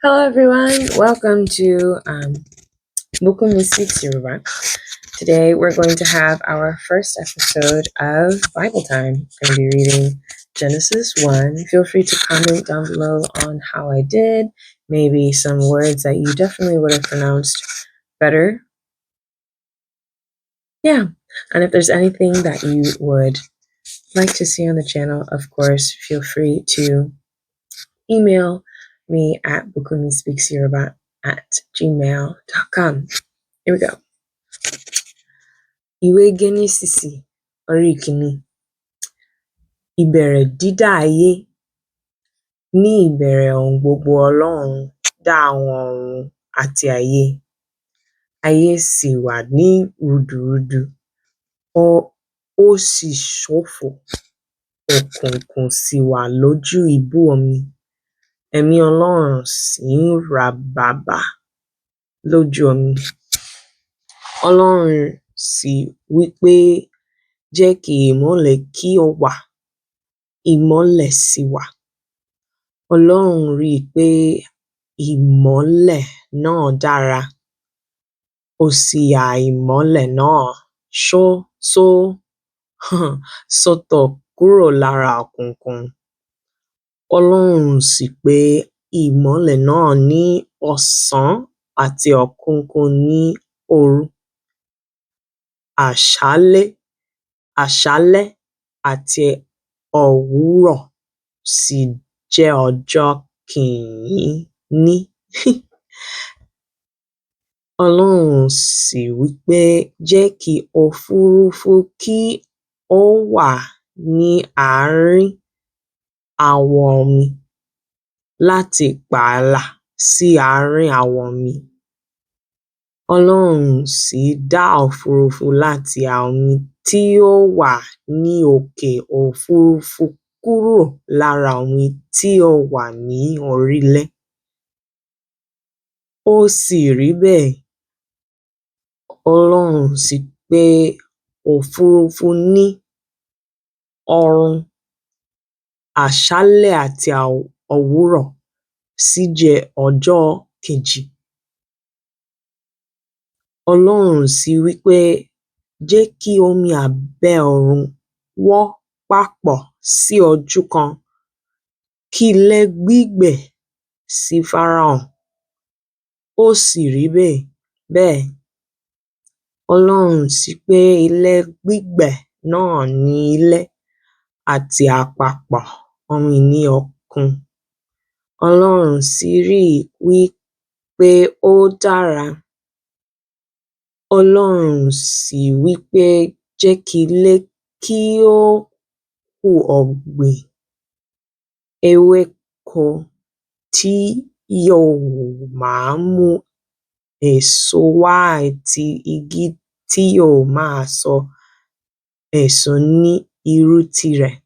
Hello everyone, welcome to Bukunmi Speaks Yoruba. Today we're going to have our first episode of Bible Time. I'm going to be reading Genesis 1. Feel free to comment down below on how I did, maybe some words that you definitely would have pronounced better. Yeah, and if there's anything that you would like to see on the channel, of course, feel free to email me at bukunmispeaksyoruba@gmail.com. Here we go. Ìwé Gẹ́nẹ́sísì orí ìkíní. Ìbẹ̀rẹ̀ dídá ayé. Ní ìbẹ̀rẹ̀ ohun gbogbo Ọlọ́run dá àwọn ọ̀run àti ayé. Ayé sì wà ní rúdurùdu, ó sì ṣófo, òkùnkùn sì wà lójú ibú omi. Ẹ̀mí Ọlọ́run sì ń rábàbà lójú omi. Ọlọ́run sì wí pé, jẹ́ kí ìmọ́lẹ̀ kí ó wà. Ìmọ́lẹ̀ sì wà. Ọlọ́run rí i pé ìmọ́lẹ̀ náà dára, ó sì ya ìmọ́lẹ̀ náà sọ́tọ̀ kúrò lára òkùnkùn. Ọlọ́run sì pè ìmọ́lẹ̀ náà ní ọ̀sán àti òkùnkùn ní òru. Àṣálẹ́ àti òwúrọ̀ sì jẹ́ ọjọ́ kìíní. Ọlọ́run sì wí pé, jẹ́ kí òfurufú kí ó wà ní àárín àwọn omi láti pààlà sí àárín àwọn omi. Ọlọ́run sì dá òfurufú láti omi tí ó wà ní òkè òfurufú kúrò lára omi tí ó wà ní orílẹ̀. Ó sì rí bẹ́ẹ̀. Ọlọ́run sì pe òfurufú ní ọ̀run. Àṣálẹ́ àti òwúrọ̀ sì jẹ́ ọjọ́ kejì. Ọlọ́run sì wí pé, jẹ́ kí omi abẹ́ ọ̀run wọ́ papọ̀ sí ojú kan, kí ilẹ̀ gbígbẹ sì farahàn. Ó sì rí bẹ́ẹ̀. Ọlọ́run sì pè ilẹ̀ gbígbẹ náà ní ilẹ̀, àti àpapọ̀ omi ní òkun. Ọlọ́run sì rí i wí pé ó dára. Ọlọ́run sì wí pé, jẹ́ kí ilẹ̀ kí ó hu ọ̀gbìn ewéko tí yóò máa mú èso wá àti igi tí yóò máa so èso ní irú tirẹ̀,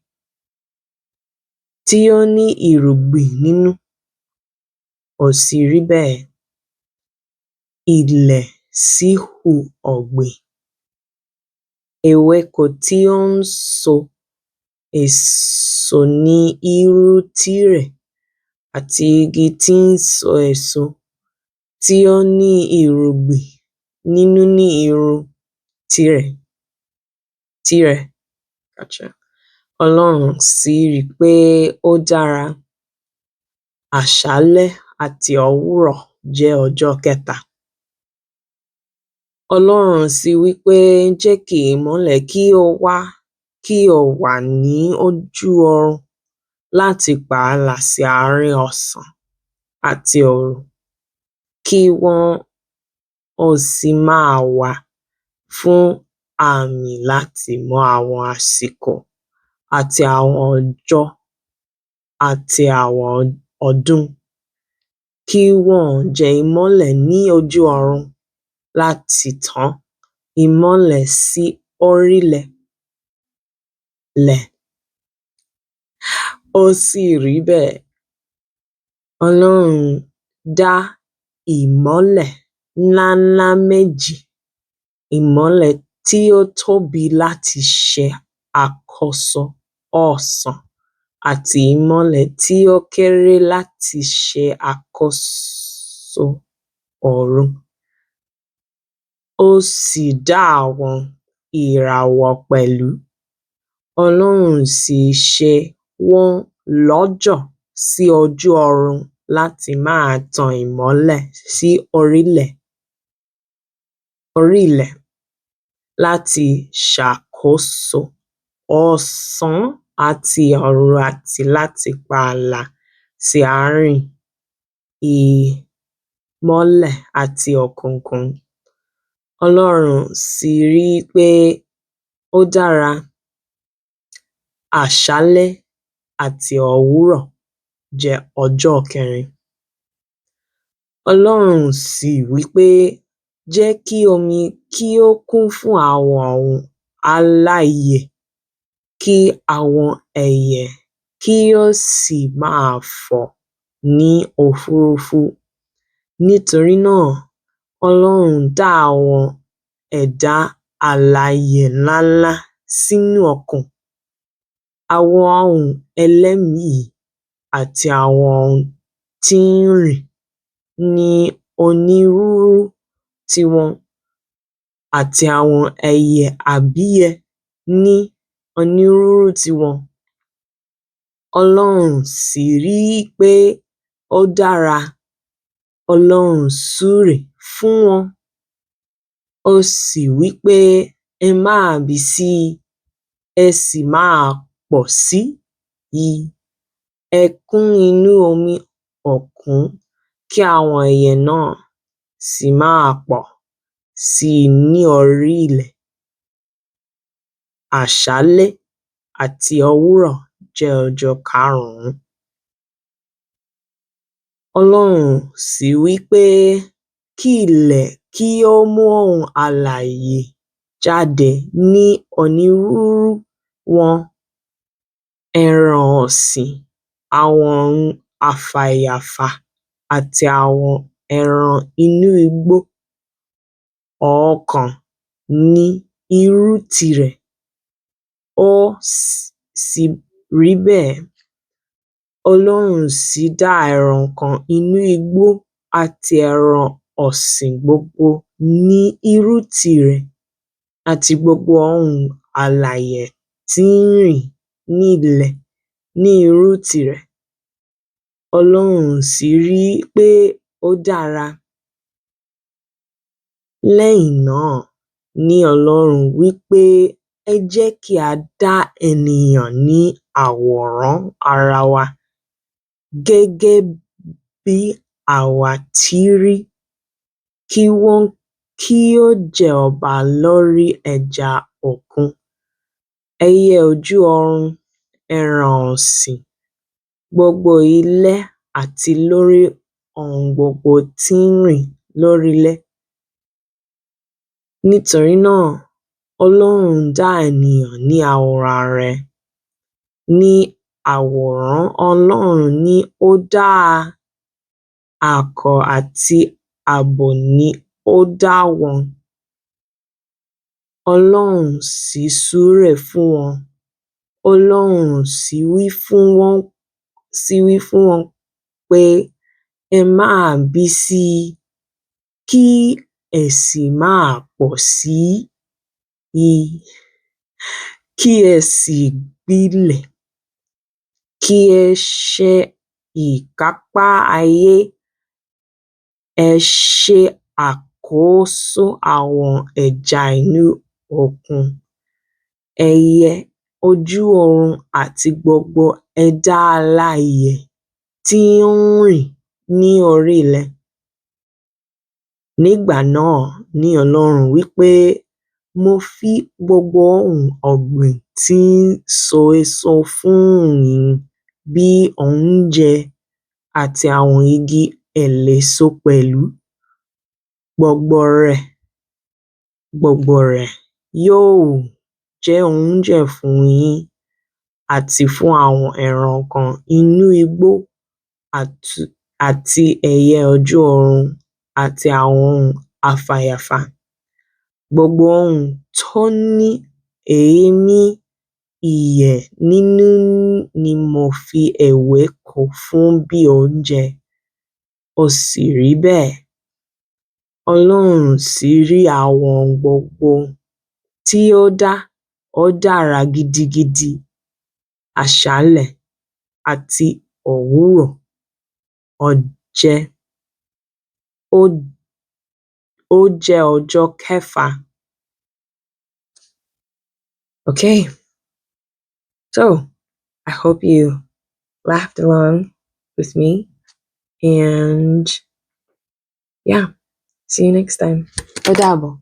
tí ó ní irúgbìn nínú. Ó sì rí bẹ́ẹ̀. Ilẹ̀ sì hu ọ̀gbìn ewéko tí ó ń so èso ní irú tirẹ̀, àti igi tí ń so èso tí ó ní irúgbìn nínú ní irú tirẹ̀. Ọlọ́run sì rí i pé ó dára. Àṣálẹ́ àti òwúrọ̀ jẹ́ ọjọ́ kẹta. Ọlọ́run sì wí pé, jẹ́ kí ìmọ́lẹ̀ kí ó wà ní ojú ọ̀run láti pààlà sí àárín ọ̀sán àti òru, kí wọ́n ó sì máa wà fún àmì láti mọ àwọn àsìkò àti àwọn ọjọ́ àti àwọn ọdún. Kí wọ́n jẹ́ ìmọ́lẹ̀ ní ojú ọ̀run láti tan ìmọ́lẹ̀ sí orílẹ̀. Ó sì rí bẹ́ẹ̀. Ọlọ́run dá ìmọ́lẹ̀ ńláńlá méjì, ìmọ́lẹ̀ tí ó tóbi láti ṣe àkóso ọ̀sán. àti ìmọ́lẹ̀ tí ó kéré láti ṣe àkóso ọ̀run. Ó sì dá àwọn ìràwọ̀ pẹ̀lú. Ọlọ́run sì ṣe wọ́n lọ́jọ̀ sí ojú ọ̀run láti máa tan ìmọ́lẹ̀ sí orílẹ̀, orí ilẹ̀ láti ṣàkóso ọ̀sán àti òru àti láti pa ààlà sí àárín ìmọ́lẹ̀ àti òkùnkùn. Ọlọ́run sì rí i pé ó dára. Àṣálẹ́ àti òwúrọ̀ jẹ́ ọjọ́ kẹrin. Ọlọ́run sì wí pé, jẹ́ kí omi kí ó kún fún àwọn ohun alààyè, kí àwọn ẹyẹ kí ó sì máa fò ní òfúrufú. Nítorí náà, Ọlọ́run dá àwọn ẹ̀dá alààyè ńlá ńlá sínú òkun, àwọn ohun ẹlẹ́mìí àti àwọn ohun tí ń rìn ní onírúurú tiwọn àti àwọn ẹyẹ abìyẹ́ ní onírúurú tiwọn. Ọlọ́run sì rí i pé ó dára. Ọlọ́run súre fún wọn, ó sì wí pé, ẹ máa bí sí i, ẹ sì máa pọ̀ sí i, ẹ kún inú omi òkun, kí àwọn ẹyẹ náà sì máa pọ̀ sí i ní orí ilẹ̀. Àṣálẹ́ àti òwúrọ̀ jẹ́ ọjọ́ karùn-ún. Ọlọ́run sì wí pé, kí ilẹ̀ kí ó mú ohun alààyè jáde ní onírúurú wọn, ẹran ọ̀sìn, àwọn ohun afàyàfà àti àwọn ẹran inú igbó, ọ̀ọ̀kan ní irú tirẹ̀. Ó sì rí bẹ́ẹ̀. Ọlọ́run sì dá ẹranko inú igbó àti ẹran ọ̀sìn gbogbo ní irú tirẹ̀ àti gbogbo ohun alààyè tí ń rìn ní ilẹ̀ ní irú tirẹ̀. Ọlọ́run sì rí i pé ó dára. Lẹ́yìn náà ni Ọlọ́run wí pé, ẹ jẹ́ kí á dá ènìyàn ní àwòrán ara wa, gẹ́gẹ́ bí àwa ti rí, kí wọn kí ó jẹ ọba lórí ẹja òkun, ẹyẹ ojú ọ̀run, ẹran ọ̀sìn, gbogbo ilẹ̀ àti lórí ohun gbogbo tí ń rìn lórí ilẹ̀. Nítorí náà, Ọlọ́run dá ènìyàn ní àwòrán ara rẹ̀, ní àwòrán Ọlọ́run ni ó dá a, akọ àti abo ni ó dá wọn. Ọlọ́run sì súre fún wọn, Ọlọ́run sì wí fún wọn, sì wí fún wọn pé, ẹ máa bí sí i, kí ẹ sì máa pọ̀ sí i, kí ẹ sì gbilẹ̀, kí ẹ ṣe ìkápá ayé, ẹ ṣe àkóso àwọn ẹja inú òkun, ẹyẹ ojú ọ̀run àti gbogbo ẹ̀dá alààyè tí ń rìn ní orí ilẹ̀. Nígbà náà ni Ọlọ́run wí pé, mo fi gbogbo ohun ọ̀gbìn tí ń so èso fún yín bí oúnjẹ àti àwọn igi eléso pẹ̀lú, gbogbo rẹ̀, gbogbo rẹ̀ yóò jẹ́ oúnjẹ fún yín àti fún àwọn ẹranko inú igbó àti ẹyẹ ojú ọ̀run àti àwọn ohun afàyàfà. Gbogbo ohun tó ní èémí. Ìyè nínú ni mo fi ewéko fún bí oúnjẹ. Ó sì rí bẹ́ẹ̀. Ọlọ́run sì rí àwọn ohun gbogbo tí ó dá, ó dára gidigidi. Àṣálẹ́ àti òwúrọ̀, ó jẹ́ ó jẹ́ ọjọ́ kẹfà. Okay, so I hope you laughed along with me and yeah, see you next time. Ó dàbọ̀.